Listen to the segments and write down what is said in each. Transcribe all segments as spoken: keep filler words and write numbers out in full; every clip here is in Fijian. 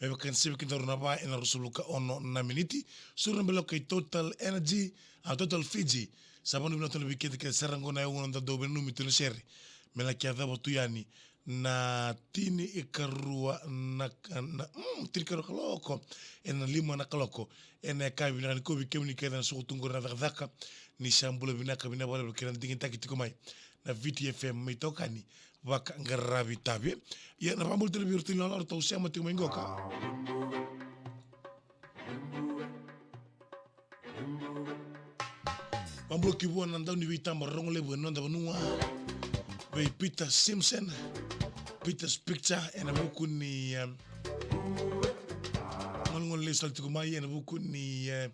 Me vaka ni sa vei kedaru na va ena ruasagavulu ka ono na miniti. Suru na belo kei Total Energy, a Total Fiji. Sa vanavinaka tu na vei keda kece sara qo na yago na dau veinanumi tu na sere. Me laki yacova tu yani na tini i karua na, na, mm, tini karua kaloko. Ena lima na kaloko. Ena yakavi vinaka nikua vei kemuni kece na suku tu qori na cakacaka. Ni sa bula vinaka, vinaka vakalevu kei na digitaki tiko mai. Na Viti F M mai Tokani. Vakaqaravi tavi. Ia na vabula tale vei iratou ni lawalawa ratou sema tiko mai qoka. Vabula ki vua na dau ni veitaba rogo levu e noda vanua. Vei Peter Simpson. Peter's Picture ena vuku ni, eh, galugalu lesu tale tiko mai ena vuku ni, eh,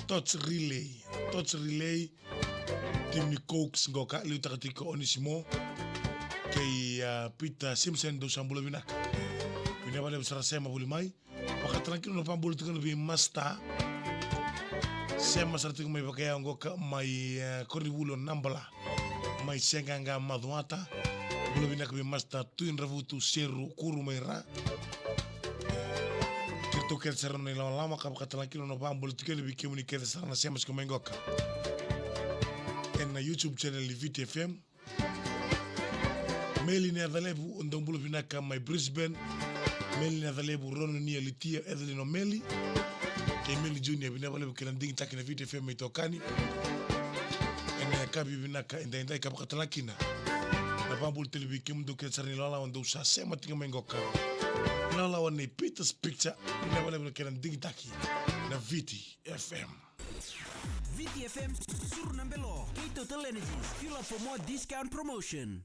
Torch Relay. Torch Relay. Timi ni Cokes qoka, liutaka tiko Onisimo. Kei, ah, Peter Simpson dou sa bula vinaka. Vinaka vakalevu sara sema voli mai. Vakatalaki na vabula tiko na vei Master. Sema sara tiko mai vakayawa qoka mai, eh, koronivuli o Nabala. Mai Seaqaqa Macuata. Bula vinaka vei Master Tui Dravutu Seru Kuru mai Ra. Keitou kece sara na ilawalawa ka vakatalaki na vabula tiko na vei kemuni kece sara na sema tiko mai qoka. Ena YouTube channel ni Viti F M. Meli ni Yacalevu, dou bula vinaka mai Brisbane. Meli ni Yacalevu, Rononia, Litia, Evelyn o Meli. Kei Meli Junior, vinaka vakalevu kei na digitaki na Viti F M mai Tokani. Ena yakavi vinaka edaidai ka vakatalaki na vabula tale vei kemudou kece sara ni lawalawa dou sa sema tiko mai qoka. Lawalawa ni Peter's Picture, vinaka vakalevu kei na digitaki na Viti F M. Viti F M, suru na belo, kei Total Energies, fuel up for more discount promotion.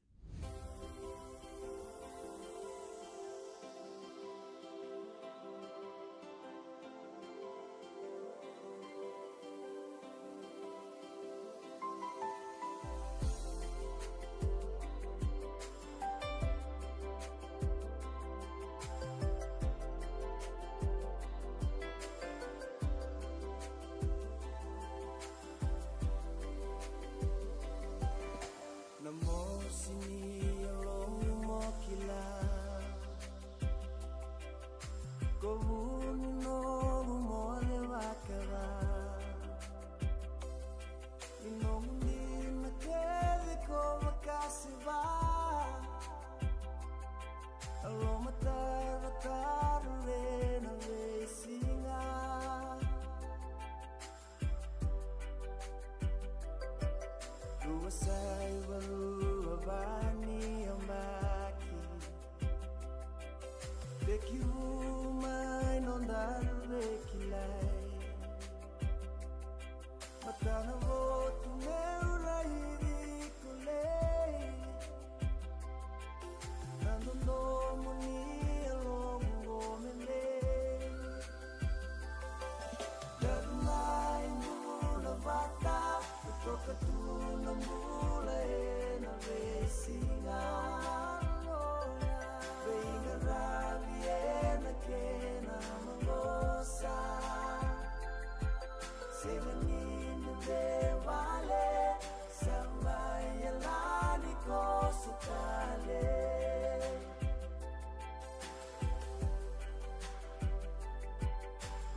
Na mosi ni yalomu mo kila. Ko vu ni nomu moce vakava. Ni nomu dina kece ko vakaseva. A lomatarotaro ena veisiga. Rua saiva rua va ni yabaki. Tekivu mai nodaru veikilai. Matana votu meu raici kolei. Na dodonu ni yaloqu qo me lei. Daru mai bula vata, toka tu na bula ena veisiga. Veiqaravi ena kena maqosa. Sega ni dede vale, sa mai yalani koso tale.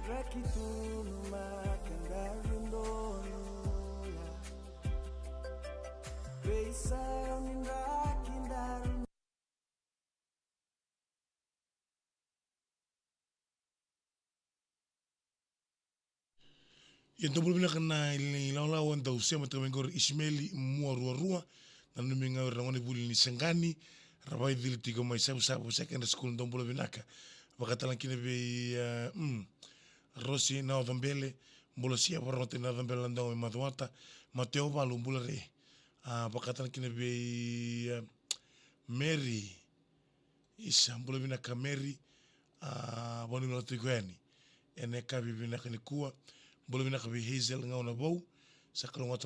Draki tu na maka daru donu ya. Veisau ni draki daru. Ia dou bula vinaka na ilawalawa dau sema tiko mai qori Isimeli Muaruarua. Nanumi ga o ira na gonevuli ni Saqani. Ra vakaicili tiko mai Savusavu Secondary School, dou bula vinaka. Vakatalaki na vei, eh, mm, Rosi na Ocobele. Bula sia vakarogota na Ocobele na dogo mai Macuata. Mateo Valu bula re. A, vakatalaki na vei, eh, Mary. Isa, bula vinaka Mary, a, vanua vinaka tiko yani. Ena yakavi vinaka nikua, bula vinaka vei Hazel Gauna Vou, sa kalougata